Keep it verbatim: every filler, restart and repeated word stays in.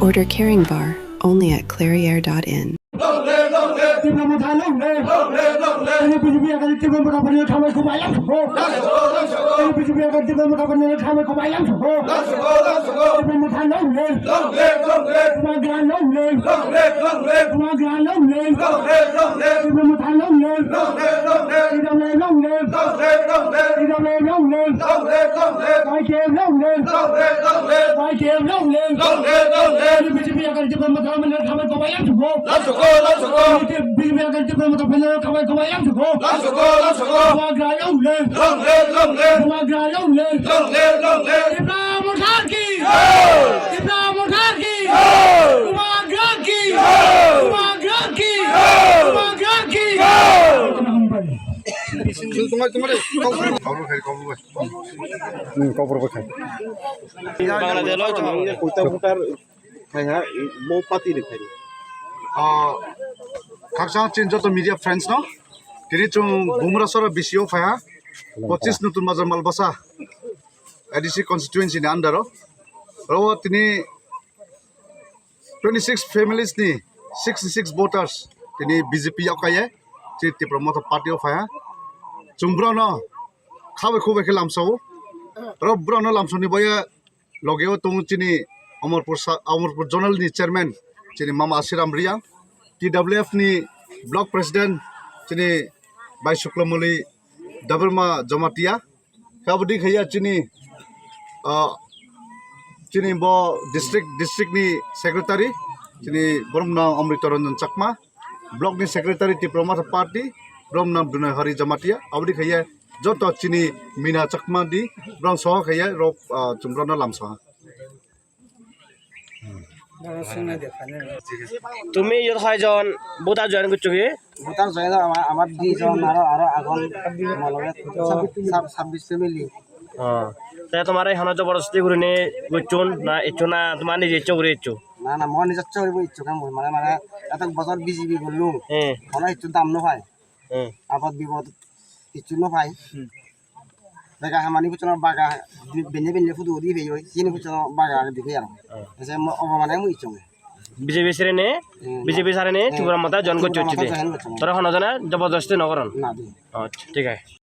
Order Caring Bar, only at clairiere dot in. Tipra Motha long live! Ani B J P agadi Tipra Motha phaino thamai khumai lam sukho! Ani B J P agadi Tipra Motha phaino thamai khumai lam sukho! Tipra Motha long live! Bubagra long live! Bubagra long live! Tipra Motha long live! T W F long live! T W F long live! Y T F long live! Y T F long live! Ani B J P agadi Tipra Motha phaino thamai khumai lam sukho! Lam sukho, lam sukho. B J P agadi Tipra Motha phaino thamai khumai lam sukho! Lam sukho, lam sukho. Bubagra long live! Long live, long live. Bubagra long live! Long live, long live. Tipra Motha ki! Jai! Tipra Motha ki! Jai! Bubagra ki! Jai! Bubagra ki! Jai! Bubagra ki! Jai! Bangla de loi tong. Uta voter khai ha, bo party ni khai. Ah, khakchang chin joto media friends no. Tini chung Bumrasora B C O phai ha. Pochis Nutun Bazar Malbasa A D C constituency ni under o. Ro tini twenty six families ni sixty six voters tini B J P yok kaiye. Chi Tipra Motha party o phai ha. Chung bro no khabai khubai khe lamsao. Ro bro no lamsao ni boye loge o tongo chini Amarpur sa-, Amarpur Zonal ni chairman chini Mama Asiram Riang, T W F ni block president chini Bai Suklamuli Debbarma Jamatia, kabodi khaya chini, ah, chini bo district, district ni secretary chini borok no Amrita Ranjan Chakma, block ni secretary Tipra Motha party, borok no Binoy Hari Jamatia, abodi khaya joto chini Mina Chakma di, borok soho khaya rok, ah, chung borok no lamsoha. Tumi iyot hoijon voter join goccho ki? Voter join ama, amar di jon aro, aro agon mologe sab-, sabbish family. Oh. Te tomare hono jobordosti gurinei gocchon na iccho na tomar nije iccho guri iccho? Na, na, mo nije iccho guri iccho kam guri, mane, mane, eto bojor B J P gollung. Hmm. Hono iccho dam no pai. Hmm. Abot bibot iccho no pai. Hmm. Bega hamani buchona baga benne benne photo di peyoi, sini buchona baga di peyang. Hmm. Ese mo obo mane mo iccho. B J P sere ne, Hmm. B J P sere ne, Hmm. Tipra Motha join goccho Tipra Motha chide. Join goccho. Tore hono jona jobordosti no goron. Na di. Acha, thik ase.